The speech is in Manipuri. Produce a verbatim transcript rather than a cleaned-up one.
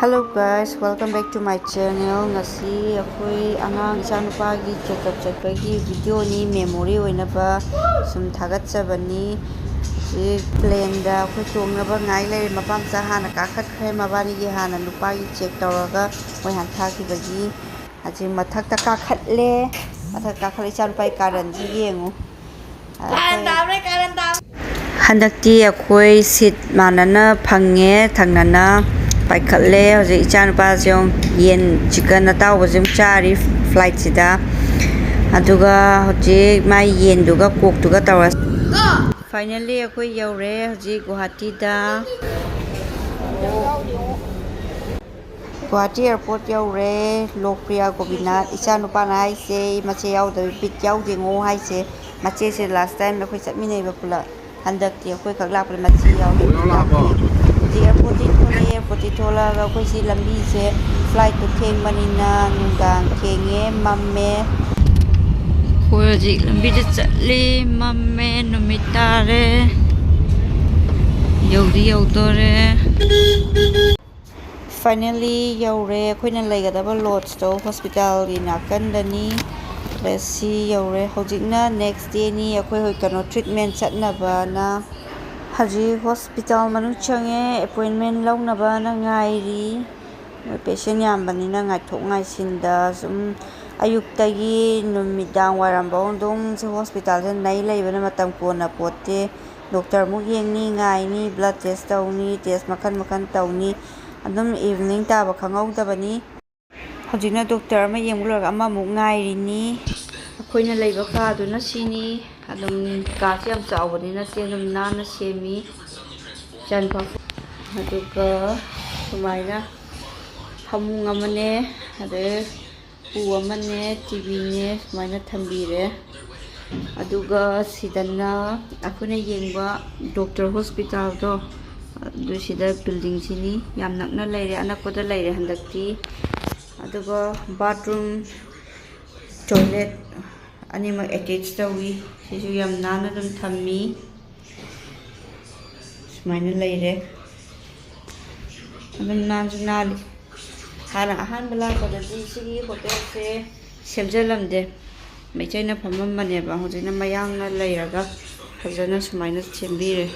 Hello guys, welcome back to my channel. ꯉꯁꯤ ꯑꯩꯈꯣꯏ ꯑꯉꯥꯡ ꯏꯆꯥꯅꯨꯄꯥꯒꯤ ꯆꯦꯛꯑꯞ ꯆꯠꯄꯒꯤ ꯚꯤꯗꯤꯑꯣꯅꯤ, ꯃꯦꯃꯣꯔꯤ ꯑꯣꯏꯅꯕ ꯁꯨꯝ ꯊꯥꯒꯠꯆꯕꯅꯤ꯫ ꯍꯧꯖꯤꯛ ꯄ꯭ꯂꯦꯟꯗ ꯑꯩꯈꯣꯏ ꯇꯣꯡꯅꯕ ꯉꯥꯏ ꯂꯩꯔꯦ꯫ ꯃꯄꯥ ꯃꯆꯥ ꯍꯥꯟꯅ ꯀꯥꯈꯠꯈ꯭ꯔꯦ, ꯃꯕꯥꯅꯤꯒꯤ ꯍꯥꯟꯅ ꯅꯨꯄꯥꯒꯤ ꯆꯦꯛ ꯇꯧꯔꯒ ꯃꯣꯏ ꯍꯥꯟꯅ ꯊꯥꯈꯤꯕꯒꯤ꯫ ꯍꯧꯖꯤꯛ ꯃꯊꯛꯇ ꯀꯥꯈꯠꯂꯦ꯫ ꯃꯊꯛ ꯀꯥꯈꯠꯂꯦ, ꯏꯆꯥꯅꯨꯄꯥꯒꯤ ꯀꯥꯔꯟꯁꯤ ꯌꯦꯡꯉꯨ꯫ ꯀꯥꯔꯟ ꯇꯥꯕꯅꯦ, ꯀꯥꯔꯟ ꯇꯥꯕꯅꯦ꯫ ꯍꯟꯗꯛꯇꯤ ꯑꯩꯈꯣꯏ ꯁꯤꯠ ꯃꯥꯟꯅꯅ ꯐꯪꯉꯦ, ꯊꯪꯅꯅ ꯄꯥꯏꯈꯠꯂꯦ꯫ ꯍꯧꯖꯤꯛ ꯏꯆꯥꯅꯨꯄꯥꯁꯦ ꯌꯦꯡꯉꯨ, ꯌꯦꯟ ꯆꯤꯛꯀꯟ ꯑꯇꯥꯎꯕꯁꯦ ꯑꯃꯨꯛ ꯆꯥꯔꯤ ꯐ꯭ꯂꯥꯏꯠꯁꯤꯗ꯫ ꯑꯗꯨꯒ ꯍꯧꯖꯤꯛ ꯃꯥꯏ ꯌꯦꯟꯗꯨꯒ ꯀꯣꯛꯇꯨꯒ ꯇꯧꯔ꯫ ꯐꯥꯏꯅꯦꯜꯂꯤ ꯑꯩꯈꯣꯏ ꯌꯧꯔꯦ ꯍꯧꯖꯤꯛ ꯒꯨꯋꯥꯍꯥꯇꯤꯗ꯫ ꯒꯨꯋꯥꯍꯥꯇꯤ ꯑꯦꯌꯥꯔꯄꯣꯔꯠ ꯌꯧꯔꯦ꯫ ꯂꯣꯛꯄ꯭ꯔꯤꯌꯥ ꯒꯣꯄꯤꯅꯥꯊ, ꯏꯆꯥ ꯅꯨꯄꯥꯅ ꯍꯥꯏꯁꯦ, "ꯃꯆꯦ ꯌꯥꯎꯗꯕ ꯕꯤꯠ ꯌꯥꯎꯗꯦꯉꯣ" ꯍꯥꯏꯁꯦ꯫ ꯃꯆꯦꯁꯦ ꯂꯥꯁ ꯇꯥꯏꯝ ꯑꯩꯈꯣꯏ ꯆꯠꯃꯤꯟꯅꯩꯕ ꯄꯨꯂꯞ, ꯍꯟꯗꯛꯇꯤ ꯑꯩꯈꯣꯏ ꯈꯛ ꯂꯥꯛꯄꯗ ꯃꯆꯦ ꯌꯥꯎꯗꯦ꯫ ꯍꯧꯖꯤꯛ ꯑꯦꯌꯥꯔꯄꯣꯔꯠꯇꯒꯤ ꯊꯣꯛꯂꯛꯑꯦ꯫ ꯑꯦꯌꯥꯔꯄꯣꯔꯠꯇꯒꯤ ꯊꯣꯛꯂꯛꯑꯒ ꯑꯩꯈꯣꯏꯁꯤ ꯂꯝꯕꯤꯁꯦ, ꯐ꯭ꯂꯥꯏꯠꯇꯣ ꯊꯦꯡꯕꯅꯤꯅ ꯅꯨꯡꯗꯥꯡ ꯊꯦꯡꯉꯦ, ꯃꯝꯃꯦ꯫ ꯑꯩꯈꯣꯏ ꯍꯧꯖꯤꯛ ꯂꯝꯕꯤꯗ ꯆꯠꯂꯤ, ꯃꯝꯃꯦ, ꯅꯨꯃꯤꯠ ꯇꯥꯔꯦ꯫ ꯌꯧꯗꯤ ꯌꯧꯗꯣꯔꯦ꯫ ꯐꯥꯏꯅꯦꯜꯂꯤ ꯌꯧꯔꯦ꯫ ꯑꯩꯈꯣꯏꯅ ꯂꯩꯒꯗꯕ ꯂꯣꯗꯖꯇꯣ ꯍꯣꯁꯄꯤꯇꯥꯜꯒꯤ ꯅꯥꯀꯟꯗꯅꯤ꯫ ꯁꯤ ꯌꯧꯔꯦ꯫ ꯍꯧꯖꯤꯛꯅ ꯅꯦꯛꯁ ꯗꯦꯅꯤ꯫ ꯑꯩꯈꯣꯏ ꯍꯣꯏ ꯀꯩꯅꯣ, ꯇ꯭ꯔꯤꯠꯃꯦꯟ ꯆꯠꯅꯕꯅ ꯍꯧꯖꯤꯛ ꯍꯣꯁꯄꯤꯇꯥꯜ ꯃꯅꯨꯡ ꯆꯪꯉꯦ꯫ ꯑꯦꯄꯣꯏꯟꯃꯦꯟ ꯂꯧꯅꯕꯅ ꯉꯥꯏꯔꯤ꯫ ꯃꯣꯏ ꯄꯦꯁꯦꯟ ꯌꯥꯝꯕꯅꯤꯅ ꯉꯥꯏꯊꯣꯛ ꯉꯥꯏꯁꯤꯟꯗ ꯁꯨꯝ ꯑꯌꯨꯛꯇꯒꯤ ꯅꯨꯃꯤꯗꯥꯡ ꯋꯥꯏꯔꯝꯐꯥꯎ ꯑꯗꯨꯝ ꯁꯤ ꯍꯣꯁꯄꯤꯇꯥꯜꯁꯤꯗ ꯅꯩ ꯂꯩꯕꯅ ꯃꯇꯝ ꯀꯣꯟꯅ ꯄꯣꯠꯇꯦ꯫ ꯗꯣꯛꯇꯔ ꯑꯃꯨꯛ ꯌꯦꯡꯅꯤ, ꯉꯥꯏꯅꯤ, ꯕ꯭ꯂꯗ ꯇꯦꯁ ꯇꯧꯅꯤ, ꯇꯦꯁ ꯃꯈꯜ ꯃꯈꯜ ꯇꯧꯅꯤ꯫ ꯑꯗꯨꯝ ꯏꯚꯤꯅꯤꯡ ꯇꯥꯕ ꯈꯪꯍꯧꯗꯕꯅꯤ꯫ ꯍꯧꯖꯤꯛꯅ ꯗꯣꯛꯇꯔ ꯑꯃ ꯌꯦꯡꯕ ꯂꯣꯏꯔꯒ ꯑꯃꯃꯨꯛ ꯉꯥꯏꯔꯤꯅꯤ꯫ ꯑꯩꯈꯣꯏꯅ ꯂꯩꯕ ꯀꯥꯗꯨꯅ ꯁꯤꯅꯤ꯫ ꯑꯗꯨꯝ ꯀꯥꯁꯤ ꯌꯥꯝ ꯆꯥꯎꯕꯅꯤꯅ ꯆꯦ ꯑꯗꯨꯝ ꯅꯥꯟꯅ ꯁꯦꯝꯃꯤ꯫ ꯏꯆꯥꯅꯨꯄꯥ꯫ ꯑꯗꯨꯒ ꯁꯨꯃꯥꯏꯅ ꯐꯃꯨꯡ ꯑꯃꯅꯦ, ꯑꯗꯩ ꯎꯄꯨ ꯑꯃꯅꯦ, ꯇꯤꯚꯤꯅꯦ ꯁꯨꯃꯥꯏꯅ ꯊꯝꯕꯤꯔꯦ꯫ ꯑꯗꯨꯒ ꯁꯤꯗꯅ ꯑꯩꯈꯣꯏꯅ ꯌꯦꯡꯕ ꯗꯣꯛꯇꯔ ꯍꯣꯁꯄꯤꯇꯥꯜꯗꯣ, ꯑꯗꯨ ꯁꯤꯗ ꯕꯤꯜꯗꯤꯡꯁꯤꯅꯤ꯫ ꯌꯥꯝ ꯅꯛꯅ ꯂꯩꯔꯦ, ꯑꯅꯛꯄꯗ ꯂꯩꯔꯦ ꯍꯟꯗꯛꯇꯤ꯫ ꯑꯗꯨꯒ ꯕꯥꯠꯔꯨꯝ, ꯇꯣꯏꯂꯦꯠ ꯑꯅꯤꯃꯛ ꯑꯦꯇꯦꯆ ꯇꯧꯏ꯫ ꯁꯤꯁꯨ ꯌꯥꯝ ꯅꯥꯟꯅ ꯑꯗꯨꯝ ꯊꯝꯃꯤ꯫ ꯁꯨꯃꯥꯏꯅ ꯂꯩꯔꯦ꯫ ꯑꯗꯨꯝ ꯅꯥꯟꯁꯨ ꯅꯥꯜꯂꯤ꯫ ꯍꯥꯟꯅ ꯑꯍꯥꯟꯕ ꯂꯥꯛꯄꯗꯗꯤ ꯁꯤꯒꯤ ꯍꯣꯇꯦꯜꯁꯦ ꯁꯦꯝꯖꯤꯜꯂꯝꯗꯦ, ꯃꯩꯇꯩꯅ ꯐꯝꯃꯝꯕꯅꯦꯕ꯫ ꯍꯧꯖꯤꯛꯅ ꯃꯌꯥꯡꯅ ꯂꯩꯔꯒ ꯐꯖꯅ ꯁꯨꯃꯥꯏꯅ ꯁꯦꯝꯕꯤꯔꯦ꯫